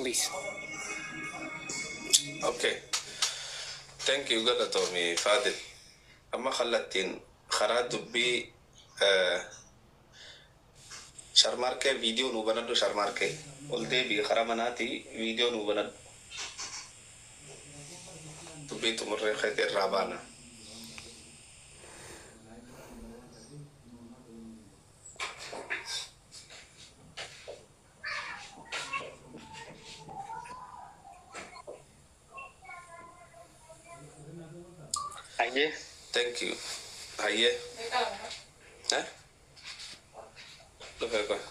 Please. Okay. Thank you, galatoomi Faadil. Amma kallattiin karaa dubbii Sharmaarkee, viidiyoo nuu banadhu. Sharmaarkee, ol deebi'i, karaa manaatii viidiyoo nuu banadhu. Dubbii xumurree keetii irraa baana. Ayyee. Thank you. Hayyee. Eh? Dhufee kun.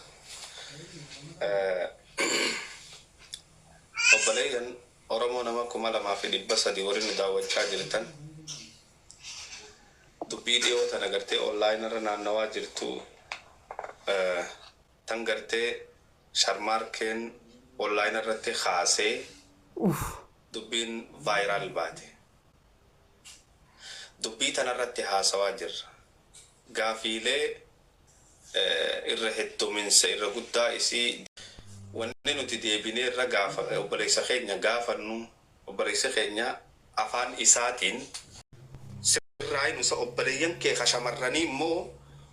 Obboleeyyan Oromoo nama 2300 warri nu daawwachaa jirtan, dubbii dhiyoo tana gartee online irra naannawaa jirtu tan gartee Sharmaarkeen online irratti kaasee dubbiin viral baate. Dubbii tanarratti haasawaa jirra. Gaafiilee irra hedduminsa irra guddaa isii wanni nuti deebinee irra gaafa obboleessa keenya gaafannu, obboleessi keenya afaan isaatiin sirraa himusa. Obboleeyyan kee ka shamarranii immoo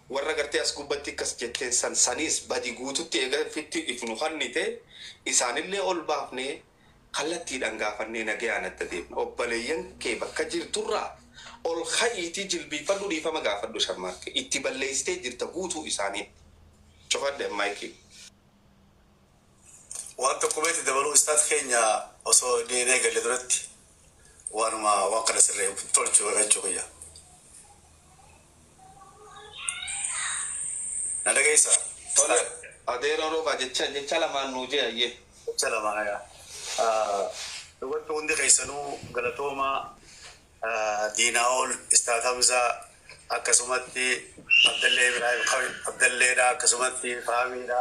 warra gartee as gubbatti akkas jetteen san saniis badi guututti eega fitti if nu kannite, isaanillee ol baafnee kallattiidhaan gaafannee nagayaan adda deemna. Obboleeyyan kee bakka jirturraa ol ka'iitii jilbiifadhu, dhiifama gaafadhu. Sharmaarke, itti balleessitee jirta guutuu isaaniitti. Cufadhe maayikii. Waan tokko beekti dabaluu istaat keenya osoo deemee galle duratti waanuma waan kana sirree tolchu jechuu kiyya. Na dhageessaa? Tole, adeeroo Roobaa, jecha lamaan nuu jee, ayyee. Jecha lamaan agaa. Dhugatti hundi keessanuu galatoomaa. Diinaa'ol, Istaat Hamzaa, akkasumatti Abdallee Ibrahim Abdalleedha, akkasumatti Faamiidha,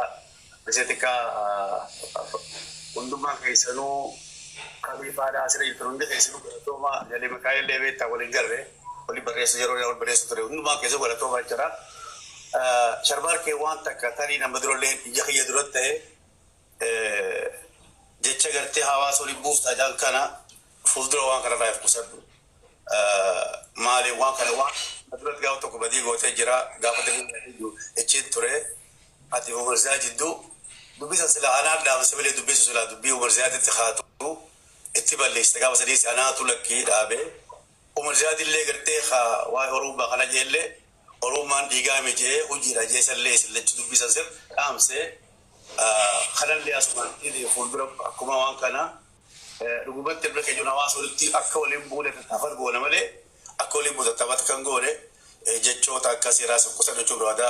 Biseetika, hundumaa keessanuu, Kaliifaadha, asirra jirtan hundi keessanuu galatoomaa. Jalii maqaa illee beektaa waliin garre waliin barreessu yeroo wal barreessu ture, hundumaa keessanuu galatoomaa jechuudha. Sharmaarkee, waan takka tarii nama durallee ija kiyya duratti ta'e jecha gartee hawaasa waliin buuftaa jedhan kana fuuldura waan kanarraa if qusadhu. Maali, waan kana waan duratti gaafa tokko badii gootee jira, gaafa achiin ture ati Umar Ziyaa jidduu dubbisa sila anaa dhaamsa malee dubbisu sila dubbii Umar Ziyaatitti haatu itti balleessite. Gaafa sadiis anaatu lakkii dhaabee Umar Ziyaadillee gartee waa'ee Oromummaa kana jeellee Oromummaan dhiigaa mijee hojiidha jeesallee isin lachuu dubbisan sir dhaamsee kanallee asumaan fuuldura akkuma waan kana dhugumatti irra keenya hawaasa walitti akka waliin buune tattaafat goone malee akka waliin buute tattaafat kan goone jechoota akkasii irraa qusadhu jechuu barbaada.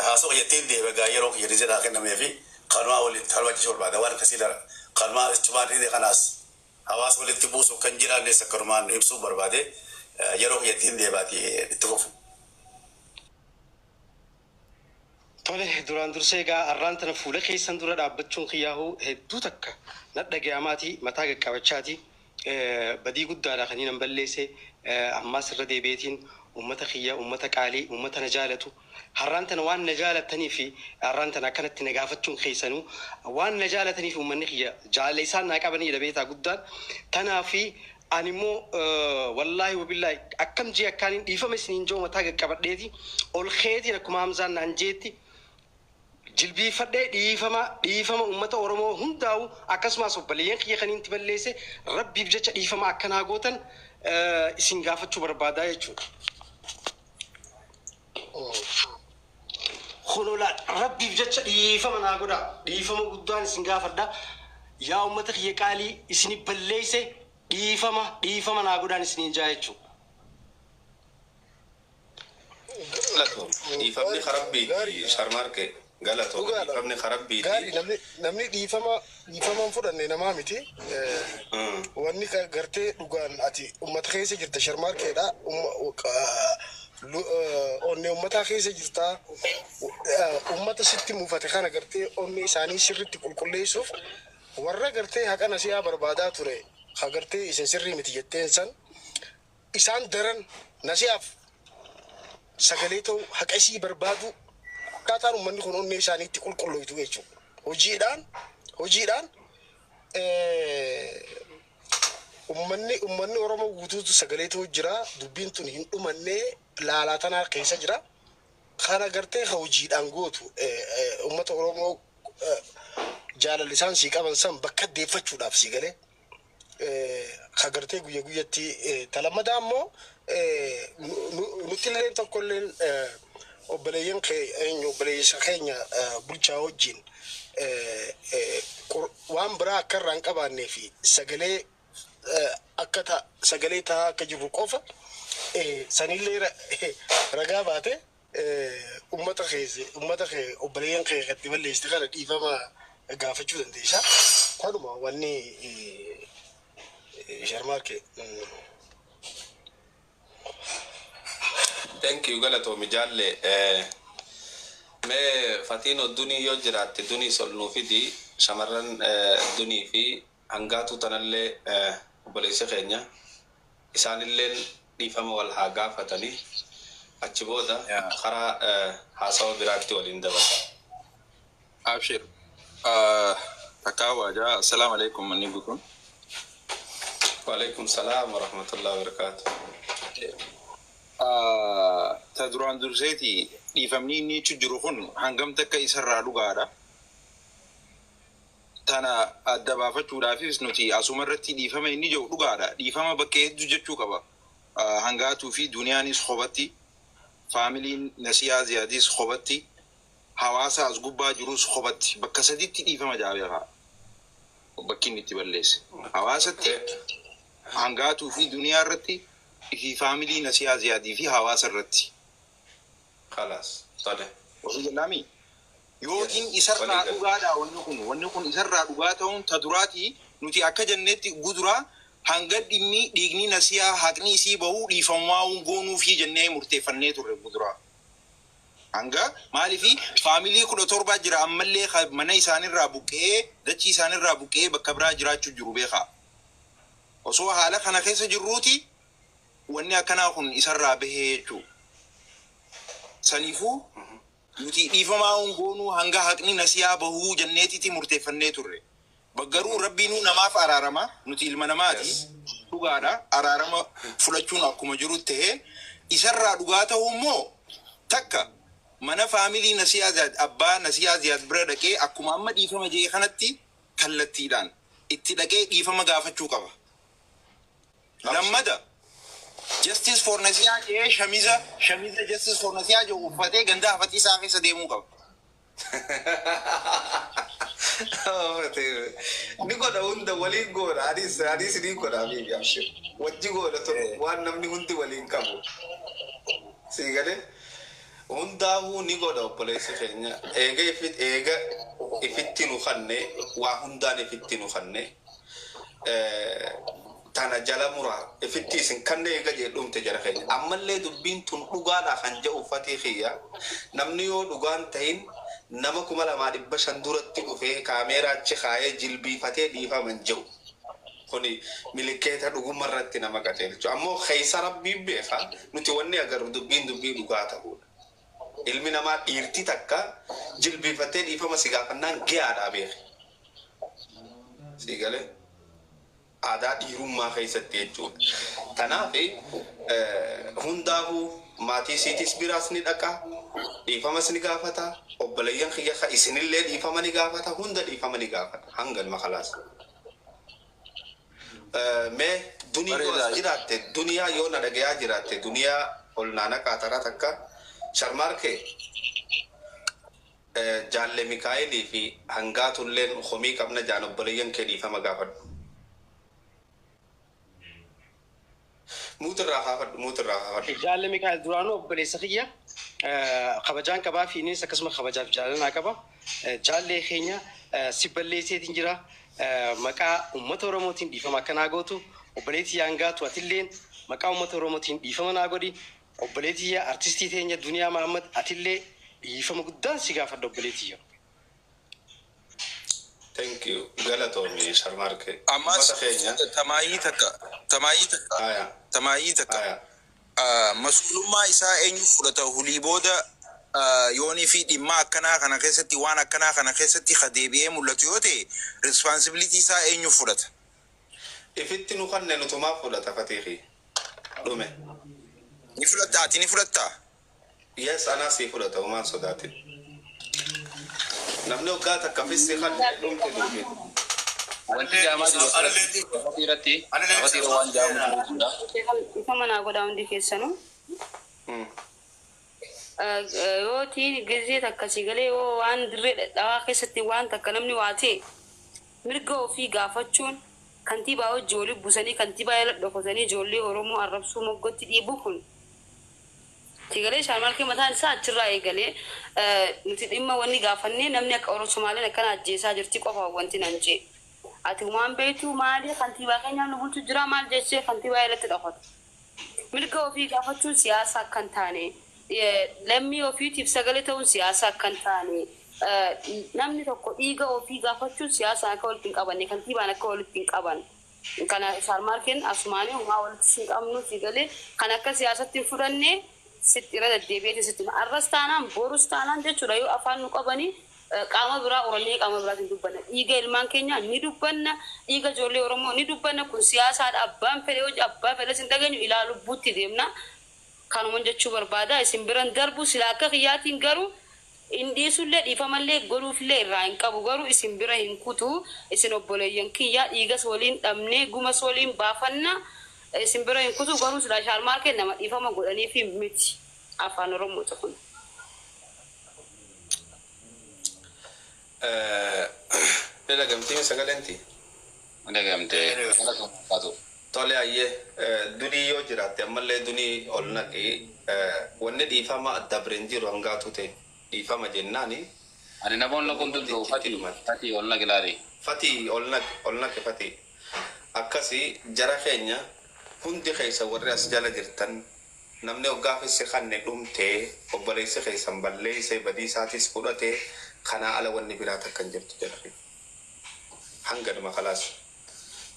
Haasawaa jettiin deeme gaa yeroo kiyya rizee kennamee fi kanumaa walitti harbachisuu barbaada, waan akkasii kanumaa jechumaan dhibee kanaas hawaasa walitti buusuuf kan jiraannes akkanumaan ibsuu barbaade. Yeroo kiyyattiin deebaati itti fufu. Tole, duraan dursee egaa har'aan tana fuula keessan dura dhaabbachuun kiyyaahuu hedduu takka na dhaga'amaati, mataa qaqqabachaati. Badii guddaadha kan inni balleesse. Ammaas irra deebi'eetiin uummata kiyya, uummata qaalii, uummata na jaalatu, har'aan tana waan na jaalatanii fi har'aan tana akkanatti na gaafachuun keessanuu waan na jaalatanii fi uummanni kiyya jaalala isaan naa qabanidha beektaa guddaan. Tanaa fi ani immoo wallaahi wabillaahi akkam jee akkaaniin dhiifama isiniin jiru mataa qaqqabadheeti ol keetiin akkuma Hamzaan naan jeetti jilbiifadhee dhiifama dhiifama uummata Oromoo hundaa'u, akkasumas obboleeyyan kiyya kan itti balleesse rabbiif jecha dhiifama akkanaa gootan isin gaafachuu barbaadaa jechuudha. Kunola rabbiif jecha dhiifama naa godha, dhiifama guddaan isin gaafadha. Yaa uummata kiyya qaalii isin balleesse, dhiifama dhiifama naa godhaan isiniin jaa jechuudha. Galatoom. Dhiifamni karabbiiti, Sharmaarke. Galatoom. Dhugaadha. Dhiifamni karabbiiti. Gaarii, namni dhiifama hin fudhanne namaa miti. Wanni gartee dhugaan ati ummata keessa jirta, Sharmaarkeedha. Onnee ummataa keessa jirta. Ummata sitti muufate kana gartee onnee isaanii sirritti qulqulleessuuf warra gartee haqa nasiyaa barbaadaa ture ha gartee isin sirrii miti jetteen san isaan daran nasiyaaf sagalee ta'u, haqa isii barbaadu, akkaataan uummanni kun onnee isaanii itti qulqullooytu jechuudha. Hojiidhaan hojiidhaan. Ummanni Oromoo guutuutu sagaleetu jira. Dubbiin tun hin dhumannee laalaa tanaa keessa jira. Kana gartee hojiidhaan gootu uummata Oromoo jaalalli isaan sii qaban san bakka deeffachuudhaaf sii galee. Ka gartee guyya guyyatti talammadaa immoo nuti illee tokkolleen obboleeyyan keenya obboleessa keenya bulchaa wajjin waan biraa akka irraa hin qabaannee fi sagalee akka sagalee taa'aa akka jirru qofa sanillee ragaa baate ummata keessa ummata kee obboleeyyan kee itti balleessite kana dhiifama gaafachuu dandeessa. Kanuma wanni Sharmaarke. Thank you, galatoomi jaalle. Mee fatiin dunii yoo jiraatte dunii sol nuu fidi, shamarran dunii fi hangaatuu tanallee obboleessa keenya isaanilleen dhiifama wal haa gaafatanii, achi booda karaa haasawa biraatti waliin dabarsa. Abshir. Takkaa waajaa. Assalaamu alaikum manni bukun. Waalaikum salaam wa rahmatullahi wa barakaatu. Ta duraan durseeti dhiifamni inni jechu jiru kun hangam takka isarraa dhugaadha. Tana adda baafachuudhaafis nuti asuma irratti dhiifama inni jiru dhugaadha. Dhiifama bakka hedduu jechuu qaba. Hangaatuu fi duniyaanis qobatti, faamiliin Nasiyaa Ziyaadis qobatti, hawaasa as gubbaa jirus qobatti. Bakka saditti dhiifama jaabeekaa. Bakki inni itti balleesse. Hawaasatti, hangaatuu fi duniyaa irratti, fi faamilii Nasiyaa Ziyaadii fi hawaasa irratti. Khalaas. Tole. Osoo jallaami. Yookiin isarraa dhugaadha wanni kun isarraa dhugaa ta'uun ta duraatii nuti akka jennetti guduraa hanga dhimmi dhiigni Nasiyaa haqni isii bahuu dhiifamaa goonuufii jennee murteeffannee turre guduraa. Hanga maaliifi faamilii 17 jira ammallee mana isaanirraa buqqee, dachii isaanirraa buqqee bakka biraa jiraachuu jiru beekaa. Osoo haala kana keessa jirruuti wanni akkanaa kun isarraa bahee jechuudha. Saniifuu nuti dhiifamaa goonuu hanga haqni Nasiyaa bahuu jenneetiti murteeffannee turre. Garuu Rabbiinuu namaaf araarama, nuti ilma namaati. Dhugaadha, araarama fudhachuun akkuma jiru ta'ee, isarraa dhugaa ta'uu immoo takka mana faamilii Nasiyaa Ziyaad, abbaa Nasiyaa Ziyaad bira dhaqee akkuma amma dhiifama jee kanatti kallattiidhaan itti dhaqee dhiifama gaafachuu qaba. Lammada Justice for Nasiyaa jee shamiza Justice for Nasiyaa jedhu uffatee ganda hafatii isaa keessa deemuu qaba. Ni godha, hunda waliin godha, anis ni godha bibi, abshir. Wajji godha ture waan namni hundi waliin qabu. Sii galee hundaafuu ni godha obboleessi keenya. Eega eega ifitti nu kanne, waa hundaan ifitti nu kanne. Tana jala muraa ifitti isin kanne eega jee dhumte jara keenya. Ammallee dubbiin tun dhugaadha kan jedhu uffatii kiyya. Namni yoo dhugaan ta'in nama 2500 duratti dhufee kaameeraa achi kaayee jilbiifatee dhiifaman jiru. Kuni milikeeta dhuguma irratti nama qajeelchu. Ammoo keessa Rabbiin beeka, nuti wanni agarru dubbiin dubbii dhugaa ta'uudha. Ilmi namaa dhiirti takka jilbiifatee dhiifama si gaafannaan gahaadhaa beeki. Si galee aadaa dhiirummaa keessatti jechuudha. Kanaaf hundaafuu maatii isiitis biraas ni dhaqa, dhiifamas ni gaafata, obboleeyyan kiyya ka isinillee dhiifama ni gaafata, hunda dhiifama ni gaafata hanga ilma kalaas. Mee duniyaa yoo as jiraatte, duniyaa yoo na dhagayaa jiraatte, duniyaa ol naana qaataraa takka Sharmaarkee, jaalle Mikaa'elii fi hangaatulleen homii qabna jaan, obboleeyyan kee dhiifama gaafadhu. Muutirraa kaafadhu, muutirraa kaafadhu. Jaalle Mikaa'el duraanuu obboleessa kiyya kabajaan qabaa fi innis akkasuma kabajaaf jaalanaa qaba. Jaallee keenya, si balleesseetiin jira. Maqaa uummata Oromootiin dhiifama akkanaa gootu, obboleettii yaangaatu atilleen maqaa uummata Oromootiin dhiifama naa godhi. Obboleettii artistii teenya Duniyaa Mahammad, atillee dhiifama guddaan si gaafadha obboleettii. Thank you. Galatoomi Sharmaarkee. Ammas Uummata keenya. Tamaayii takka, tamaayii takka, Haya. tamaayii takka. Haya. Masuulummaa isaa eenyu fudhata hulii booda? Yoonii fi dhimma akkanaa kana keessatti, waan akkanaa kana keessatti ka deebi'ee mul'atu yoo ta'e, responsibility isaa eenyu fudhata? Ifitti nu kanne nutumaa fudhata fatiifi. Dhume. Ni fudhatta, ati ni fudhattaa? Yes, anaa sii fudhata, homaan sodaatin. Namni waggaa takka fissi kanne dhumte dubbiin. Wanti jaamaa jiru asirratti irratti lafatti yeroo waan jaamu jiru jechuudha. Ifa manaa godhaa hundi keessanuu. Yoo tiin gizee takka si galee, yoo waan dirree dhawaa keessatti waan takka namni waa ta'e, mirga ofii gaafachuun kantiibaa hojii olii buusanii kantiibaa jala dhokatanii ijoollee Oromoo arrabsuu, moggotti dhiibu kun sigalee Shaarmaarkee mataan isaa achirraa eegalee. Nuti dhimma wanni gaafannee namni akka Oromoo Somaaleen akkana ajjeesaa jirti qofa wanti nan jee. Ati waan beektu maali? Kantiibaa keenyaan nu bulchu jira maal jechee kantiibaa jalatti dhokatu. Mirga ofii gaafachuun siyaasa akka hin taane, lammii ofiitiif sagalee ta'uun siyaasa akka hin taane, namni tokko dhiiga ofii gaafachuun siyaasa akka walitti hin qabanne, kantiibaan akka walitti hin qaban. Kana Shaarmaarkeen asumaanii homaa walitti hin qabnu sigalee kan akka siyaasatti hin fudhanne sitti irra deddeebi'eeti sitti arras taanaan borus taanaan jechuudha. Yoo afaan nu qabanii, qaama biraa uranii qaama biraatiin dubbanna. Dhiiga ilmaan keenyaa ni dubbanna, dhiiga ijoollee Oromoo ni dubbanna. Kun siyaasaadha. Abbaan fedhe hojii abbaa fedhe sin dhageenyu ilaa lubbuutti deemna. Kanuma jechuu barbaada. Isin biran darbu sila akka kiyyaatiin garuu hin dhiisullee, dhiifamallee godhuufillee irraa hin qabu, garuu isin bira hin kutu. Isin obboleeyyan kiyyaa, dhiigas waliin dhabnee gumas waliin baafanna, isin bira hin kutu. Garuu sila Shaarmaarkee nama dhiifama godhaniifi miti. Afaan Oromooti kun. Ni dhagamtii sagaleenti? Dhagamtee kanatu fakkaatu. Tole, ayyee, dunii yoo jiraatte ammallee dunii ol naqi. Wanni dhiifama dabreen jiru hangaatu ta'e dhiifama jennaani. Ani namoonni lakkoon danda'u fatii fatii ol naqi laali. Fatii ol naqi, ol naqi fatii. Akkasii jara keenya hundi keessa warri as jala jirtan, namni hoggaa fissi kanne dhumtee, obboleessi keessan balleessee badii isaatis fudhatee, kanaa ala wanni biraa takka hin jirtu jedha. Hanganuma kalaas.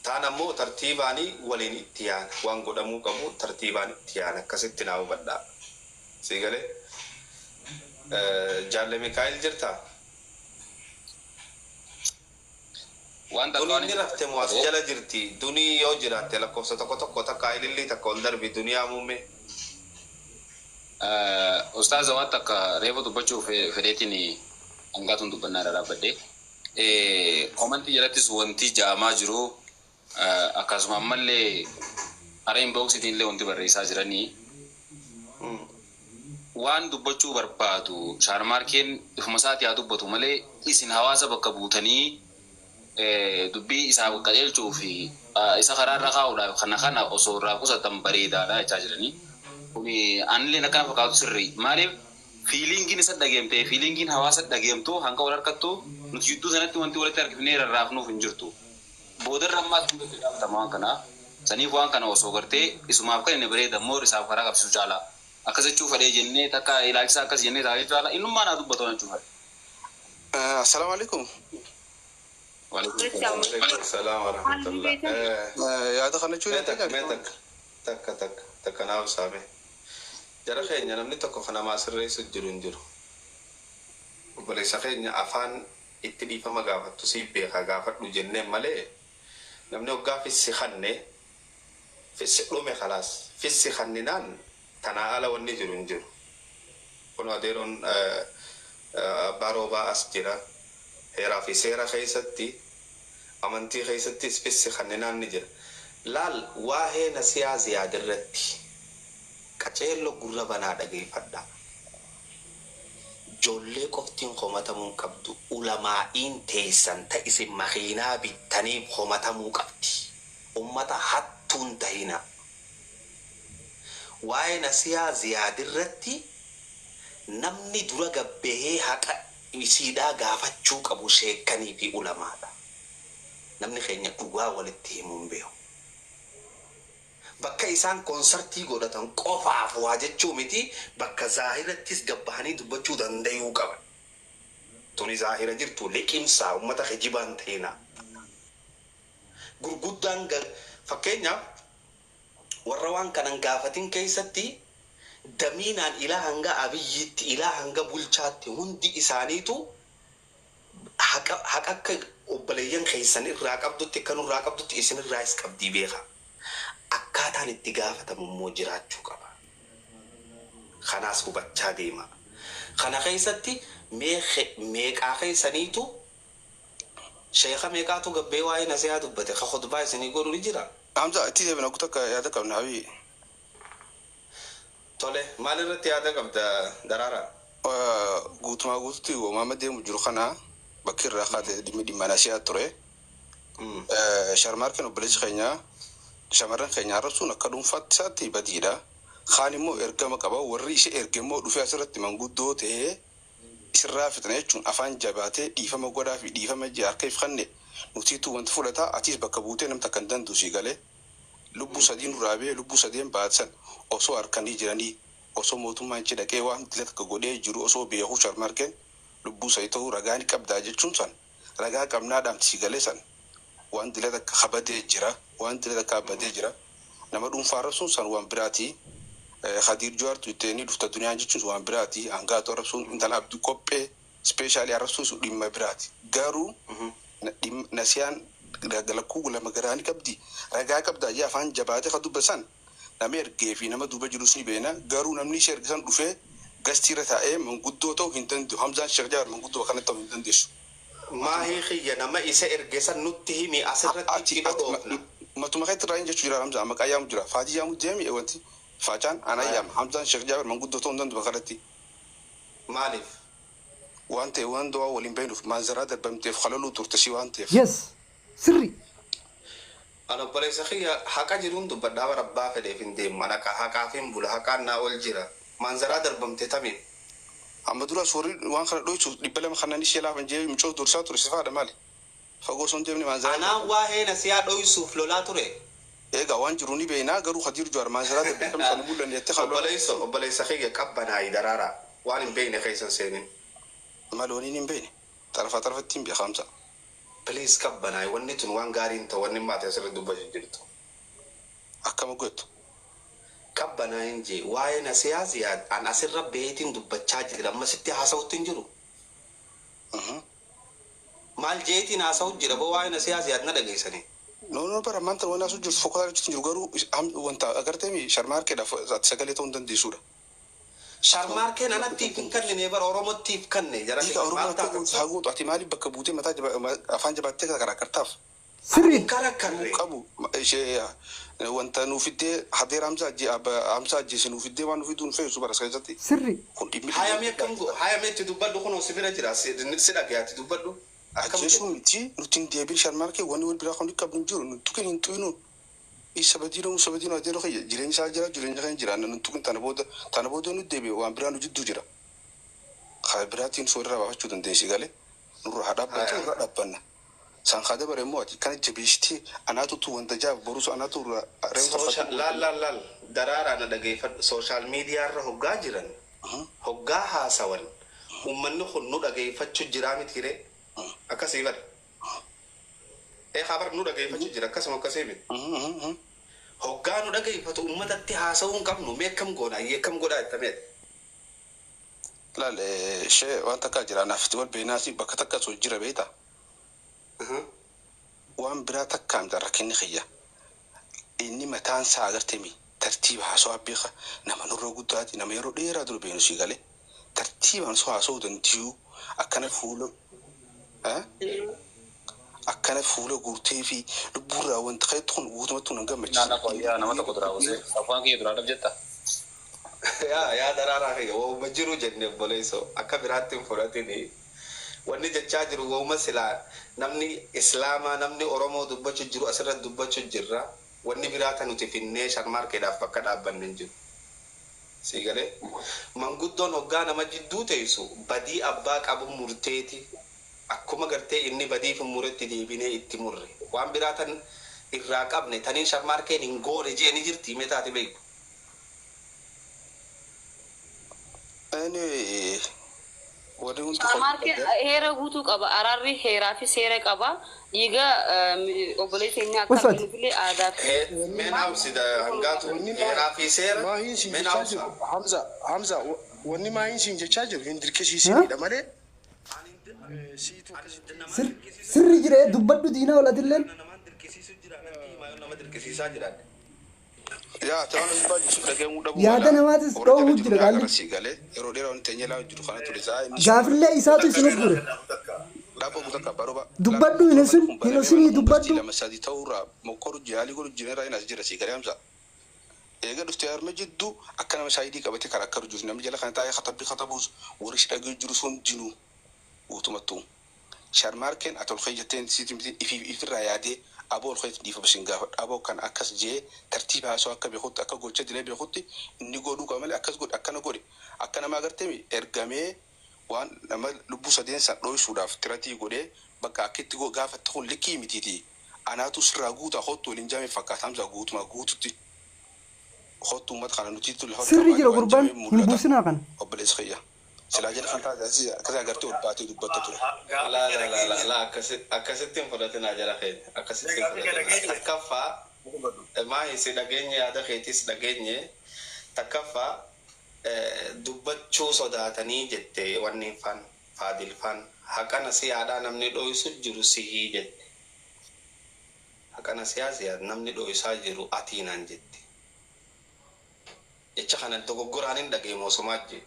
Taan ammoo tartiibaanii waliin itti yaana, waan godhamuu qabu tartiibaan itti yaana, akkasitti naa hubadhaa. Sii galee? Jaalle Mikaa'el jirtaa? Waan Dunii takka ni rafte moo as jala jirti? Dunii yoo jiraatte lakkoofsa tokko tokko, takka ilillii takka ol darbi, duniyaa muummee. Ustaaza, waan takka reefa dubbachuu fedheetiin hangaatuun dubbannaa irra dhaabbadhe. Komantii jalattis wanti ja'amaa jiru, akkasuma ammallee karaa inboxiitiin illee wanti barreessaa jiranii waan dubbachuu barbaadu Shaarmaarkeen ifuma isaatii haa dubbatu malee, isin hawaasa bakka buutanii dubbii isaa qajeelchuu fi isa karaa irra kaa'uudhaaf kana osoo irraa qusatan bareedaadha jechaa jiranii. Kuni anillee akkana fakkaatu sirrii. Maaliif feelingiin isa dhageemte, feelingiin hawaasa dhageemtu hanga wal harkattu nuti jidduu sanatti wanti walitti harkifnee rarraafnuuf hin jirtu. Boodarra ammaas hundatti gaafatama waan kanaa. Saniif waan kana osoo gartee isumaaf kan inni bareeda immoo isaaf karaa qabsiisu caala. Akkas jechuu fedhee jennee takka ilaalchisa akkas jennee taa'ee caala innummaa naa dubbatu jechuu fedhe. Assalamu alaikum. Waalaikum salaam wa rahmatullah. Yaada kana jechuun Mee takka, mee takka, takka, takka takka naaf saame. Jara keenya, namni tokko kan namaa sirreessu jiru hin jiru. Obboleessa keenya afaan itti dhiifama gaafattu siif beekaa gaafadhu jenneen malee, namni hoggaa fissi kanne fissi dhume kalaas, fissi kanninaan tanaa ala wanni jiru hin jiru. Kun adeeroon abbaa roobaa as jira. Heeraa fi seera keessatti, amantii keessattis fissi kanninaan ni jira. Laal, waa'ee nasiyaa ziyaad irratti qaceello gurra banaa dhageeffadha. Ijoollee qoftiin komatamuu hin qabdu. Ulamaa'iin teessan ta isin makiinaa bittaniif komatamuu qabdi. Ummata hattuun tahina. Waa'ee nasiyaa ziyaad irratti namni dura gabbahee haqa isiidhaa gaafachuu qabu sheekanii fi ulamaadha. Namni keenya dhugaa walitti himuu hin beeku. Bakka isaan koonsartii godhatan qofaaf waa jechuu miti, bakka zaahirattis gabbahanii dubbachuu danda'uu qaban. Tuni zaahira jirtu liqimsaa, ummata kijibaan ta'ina. Gurguddaan fakkeenyaaf warra waan kanan gaafatin keessatti Damiinaan ilaa hanga Abiyyiitti, ilaa hanga bulchaatti, hundi isaaniitu haqa haqa akka obboleeyyan keessan irraa qabdutti, akka nurraa qabdutti isin irraas qabdii beeka. Akkaataan itti gaafatamu immoo jiraachuu qaba. Kanaas hubachaa deema. Kana keessatti meeqaa keessaniitu, sheeka meeqaatu gabbee waa'ee nasihaa dubbate ka khutbaa isinii godhu ni jira. Hamza, itti deebina kutaa akka yaada qabna habii. Tole, maal irratti yaada qabda, Daraara? Guutumaa guututti uumama deemu jiru kana bakki irraa kaate dhimmi dhimma nasihaa ture. Sharmaarkeen obboleessi keenya shamarran keenya arrabsuun akka dhuunfaatti isaatti badiidha. Kaan immoo ergama qaba, warri ishee erge immoo dhufee asirratti manguddoo ta'ee isirraa fixna jechuun afaan jabaatee dhiifama godhaa fi dhiifama jee harka ifkanne nutiitu wanti fudhataa atiis bakka buutee namta kan dandu sii galee lubbuu sadiin duraa bee lubbuu sadeen baatsan osoo harkanii jiranii, osoo mootummaan ichi dhaqee waan dila takka godhee jiru osoo beekuu, Sharmaarkeen lubbuu sadii ta'uu ragaa ni qabdaa jechuun san ragaa qabnaa dhaamti sii galee san waan dila takka kabadee jira, waan dila takka badee jira. Nama dhuunfaa arrabsuun san waan biraati. Khadiir Jawaartu itti dhufta duniyaan jechuun waan biraati. Hangaatu arrabsuun, intala Abdii qophee specially arrabsuun sun dhimma biraati. Garuu nasiyaan lakkuu lama garaa ni qabdi, ragaa qabdaa jee afaan jabaatee ka dubbasan nama ergee fi nama duuba jirus ni beena. Garuu namni ishee ergisan dhufee gastiirra taa'ee manguddoo ta'uu hin danda'u. Hamzaan Sheekh Jawaar manguddoo kana ta'uu hin dandeessu. Maahii kiyya, nama isa erge san nutti himi, asirratti itti dhodhoofna. Matuma keetti irraa hin jechuu jira. Hamzaan maqaa yaamu jira, faatii yaamu deemi, wanti faacaan anaa yaama. Hamzaan Sheekh Jawaar manguddoo ta'uu hin danda'u kanatti. Maaliif? Waan ta'e waan du'aa waliin beeknuuf maanzaraa darbamteef halaluu turte si waan ta'eef. Yes, sirri. Ana obboleessa kiyya, haqa jiruun dubbadhaa bara abbaa fedheef hin deemu. Ana haqaaf hin bula, haqaan naa ol jira. Maanzaraa darbamte tamiin? Amma dura suurri waan kana dhoysuuf 200 kanan ishee laafan jee mucoo dursaa ture sifaadha maali? Fagoo osoo hin deemne maanzaraa. Anaan waa'ee nasiyaa dhoysuuf lolaa ture. Egaa waan jiru ni beeknaa, garuu Khadiir Jawaar maanzaraa darbee kam sana mul'anne jettee kan lola. Obboleessa kiyya, qabbanaayi. Daraaraa, waan hin beekne keessan seenin. Maali waniin hin beekne? Xarafaa xarafatti hin beeka, Hamza. Please, qabbanaayi. Wanni tun waan gaarii hin ta'u, wanni maate asirratti dubbachuu jirtu. Akkama gootu? Qabbanaayin jee. Waa'ee nasiyaa ziyaad an asirra beetiin dubbachaa jira, amma sitti haasa'utti hin jiru. Maal jeetiin haasa'u jira boo? Waa'ee nasiyaa ziyaad na dhageessanii. No, no, bara maanta waan haasa'u jirtu fokkotaa jechuun jiru, garuu wanta agartee mi Sharmaarkeedhaaf ati sagalee ta'uu hin dandeessuudha. Sharmaarkeen anattiif hin kennine bara, Oromottiif kenne jara. Dhiiga Oromoo maal akka taata? gootu haa gootu, ati maaliif bakka buutee mataa afaan jabaattee karaa kartaaf? Sirri. Karakkarre. Qabu ishee wanta nuuf fiddee hadeera Hamzaa ajjeese nuuf fiddee waan nuuf fiduu nu feesu bara keessatti. Sirri. Kun dhimmi Hayamee akkam go hayamee itti dubbadhu, kunoo si bira jira, si dhagayaatti dubbadhu. Akkam Ajjeesuu jedhu? Miti, nuti hin deebiin. Sharmaarkee wanni wal biraa kan qabnu hin jiru, nu tuqin, hin tuqinu. Isa badiinoo, musa badiinoo, adeeroo kiyya jireenya isaa jira, jireenya keenya jira, nu tuqin. Tana booda nu deebi'e waan biraa nu jidduu jira. Kaa biraatiin soorraa baafachuu dandeessi galee nurra haa dhaabbatu, nurra dhaabbanna. San haa dabare immoo ati kana jabeessitee anaatutu wanta jaaf borusu anaatu irraa reemfa. Laal, laal, laal, Daraaraa, na dhageeffadhu. Social media irra hoggaa jiran, hoggaa haasawan, ummanni kun nu dhageeffachuu jiraa miti ree? Akkasii bar. Ee habar nu dhageeffachuu jira, akkasuma akkasii miti. Hoggaa nu dhageeffatu ummatatti haasa'uu hin qabnu. Mee akkam goona? Ayyee, akkam godhaa jettameedha? Laal, ishee waan takkaa jira, naaf itti wal beenaasi bakka takka osoo jira beektaa. Waan biraa takkaa miti rakkinni kiyya. Inni mataan isaa agartee mi tartiiba haasawaa beeka, nama nurra guddaati, nama yeroo dheeraa dura beenu sii galee tartiibaan soo haasawuu dandiyuu akkana fuula guurtee fi lubbuurraa wanta keetti kun guutumatti nun gammachiisu. Naannoo fayyaa nama tokko duraa busee afaan kiyya duraa dhab jetta. Yaa Daraaraa kiyya, waanuma jiru jenne obboleessoo, akka biraatti hin fudhatini. Wanni jechaa jiru waanuma silaa namni Islaamaa, namni Oromoo dubbachuu jiru asirratti dubbachuu jirra. Wanni biraa tan nuti finnee Sharmaarkeedhaaf bakka dhaabbanne hin jiru. Sii galee manguddoon hoggaa nama jidduu teessu badii abbaa qabu murteeti. Akkuma gartee inni badiif muretti deebinee itti murre. Waan biraa tan irraa qabne taniin Sharmaarkeen hin goone jee ni jirti mee taate beeku? Ani Wanni hundi Sharmaarkeen heera guutuu qaba. Araarri heeraa fi seera qaba. Dhiiga obboleessa keenya akka Ulfaati. arginuufillee aadaa fi Meen hawsi hangaatu heeraa fi seera Maahiin siin meen jechaa hawsa. jiru Hamza, Hamza, wanni maahiin siin jechaa jiru hin dirqisiisinidha malee. Siitu akkasitti. Sirri jira dubbadhu diinaa olatilleen. Namaan dirqisiisu jira natti himaa yoo nama dirqisiisaa jiraadhe. Yaa ta'an baajisu dhaga'amuu dhabuu Yaada mala. namaatis Warra dhoowwuu jala jira jiru qaalli. gara sii galee yeroo dheeraa wanti teenyee laa jiru kana ture isaa inni Gaafillee isaatu isin uggure. Lafa guutaa barooba. Dubbadhu hin osin hin osinii dubbadhu. Lama sadi ta'uurraa mokkoru jaalii godhu jireerraa inni as jira sii galee Hamza. Eega dhuftee harma jidduu akka nama saayidii qabatee karaa akka jiru namni jala kana taa'ee katabbii katabuus warri si dhagee jiru sun dinuu guutumattuu. Sharmaarkeen ati ol jetteen siiti miti ifirraa yaadee aboo ol keetti dhiifama sin gaafadha. Aboo kan akkas jee tartiiba haasoo akka beekutti akka gocha dilee beekutti inni godhuu qaba malee akkas godhe akkana godhe akka nama agartee ergamee waan nama lubbuu sadeen san dho'isuudhaaf tiratii godhee bakka akkitti gaafatte kun likkii mitiiti. Anaatu sirraa guutaa hottu waliin jaame fakkaata Hamza guutumaa guututti. Hottu uummata kana nuti lafa Sirri jira gurbaan hin buusinaa kana. Obboleessa kiyya. Silaa jala kan taate akkasii agartee ol baatee dubbatta ture. La la la la la akkasitti hin fudhatinaa jala keenya akkasitti hin fudhatinaa. Takkaffaa maahi si dhageenye yaada keetis dhageenye takkaffaa dubbachuu sodaatanii jette wanni faan faadil faan haqana siyaadhaa namni dho'isu jiru sihii jette. Haqana siyaa siyaa namni dho'isaa jiru atiinaan jette. Jecha kana dogoggoraan hin dhageemu osumaa jee.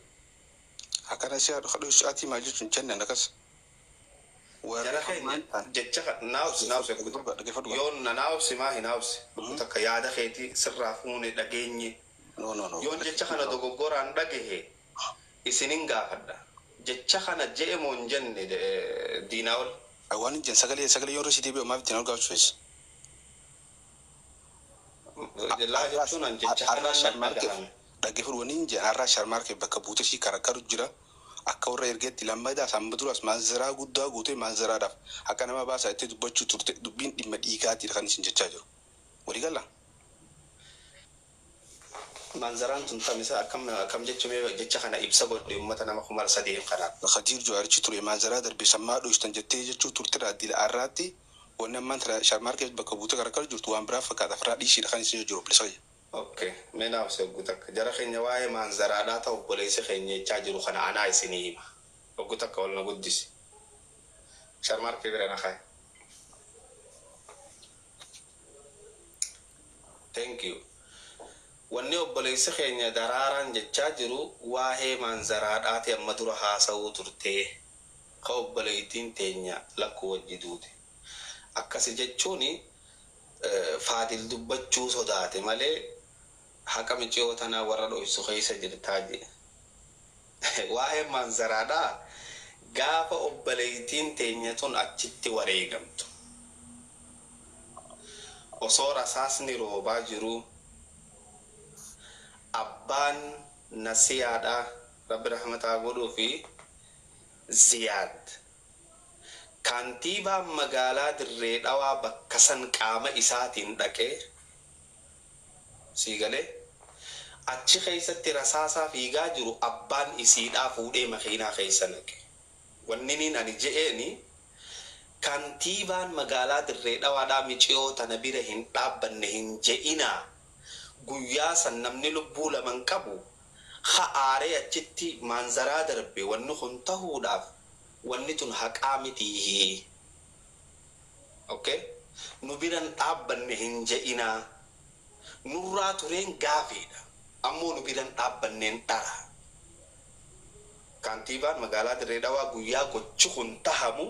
Akkana si haadha ati maal jechuun jennan akkas. Jara keenya jecha naawsi naawsi yoon na naawsi maa hin naawsi takka yaada keetii sirraa fuune dhageenye. No no no. Yoon jecha kana dogoggoraan dhagahe isinin gaafadha. Jecha kana je'e moo hin jenne diinaa ol. Waan hin jenne sagalee sagalee yoo irra si deebi'u maaf diinaa ol gaafachuu fees. Laa jechuun an jecha Har'aa kanaan nan sharmaarkeef dhagahame. dhaggeeffatu wanni hin jenne har'aa sharmaarkeef bakka buutee si karakkaru jira. Akka warra ergeetti lammadaa amma duraas maanzaraa guddaa guutee maanzaraadhaaf akka nama baasaa itti dubbachuu turte dubbiin dhimma dhiigaatiidha kan isin jechaa jiru. Walii galla? Manzaraan tun tamisa akkam akkam jechuun jecha kana ibsa godhe uummata nama 3000 kanaaf. Khadiir Jawaarichi ture maanzaraa darbe sammaa dho'istan jettee jechuu turte dila har'aatti wanni ammaan tana sharmaarkeef bakka buutee karakkaru jirtu waan biraa fakkaata ofirraa dhiisiidha kan isin jiru obboleessa kiyya. Okay, mee naaf oggu takka jara keenya waa'ee maanzaraadhaa ta'u obboleessi keenya jechaa jiru kana anaa isinii hima. Oggu takka ol na guddisi. Sharmaarkee bira na kaaye. Thank you. Wanni obboleessi keenya daraaraan jechaa jiru waa'ee maanzaraadhaati amma dura haasa'uu turtee ka obboleettiin teenya lakkuu wajji duute. Akkasi jechuun faadil dubbachuu sodaate malee haqa miciyoo tanaa warra dho'isu keessa jirtaa jedhe. Waa'ee maanzaraadhaa gaafa obboleettiin teenya tun achitti wareegamtu. Osoo rasaasni roobaa jiruu abbaan nasiyaadhaa rabbi rahmataa godhuu fi Ziyaad kantiibaan magaalaa Dirree Dhawaa bakka san qaama isaatiin dhaqee sii galee achi keessatti rasaasaa fiigaa jiru abbaan isiidhaa fuudhee makiinaa keessa naqe. Wanni niin ani je'eeni kantiibaan magaalaa Dirree Dhawaadhaa miciyoo tana bira hin dhaabbanne hin je'inaa. Guyyaa san namni lubbuu laman qabu ha'aaree achitti maanzaraa darbe wanni kun tahuudhaaf wanni tun haqaa mitii. Okay? Nu biran dhaabbanne hin je'inaa. Nurraa tureen gaafiidha. Ammoo nu biran dhaabbanneen dhara. Kantiibaan magaalaa Dirree Dhawaa guyyaa gochi kun tahamu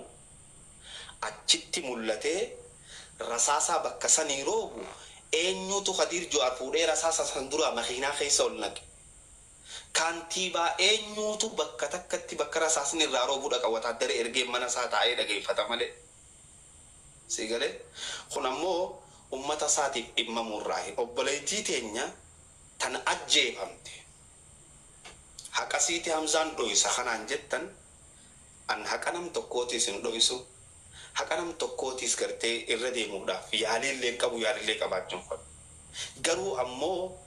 achitti mul'atee rasaasaa bakka sanii roobu eenyutu Khadiir Jawaar fuudhee rasaasa san dura makiinaa keessa ol naqe. Kantiibaa eenyutu bakka takkatti bakka rasaasni irraa roobuu dhaqa wataadara ergee mana isaa taa'ee dhageeffata malee. Sii galee kun ammoo uummata isaatiif dhimmamurraahi. Obboleettii teenya tan ajjeefamte. Haqa siiti Hamzaan dho'isa kanaan jettan an haqa nam tokkootiis hin dho'isu. Haqa nam tokkootiis gartee irra deemuudhaaf yaaliillee hin qabu yaaliillee qabaachuun fadhu. Garuu ammoo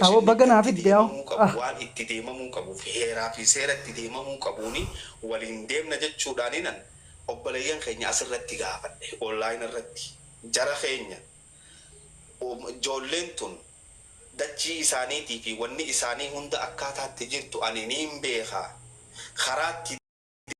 Awwa baga naa information fidde yaa'u. deemamuu qabu, waan itti deemamuu qabu fi heeraa fi seera itti deemamuu qabuuni waliin deemna jechuudhaaninan obboleeyyan keenya asirratti gaafadhe, online irratti jara keenya, ijoolleen tun dachii isaaniitii fi wanni isaanii hunda akkaataatti jirtu ani niin beekaa, karaatti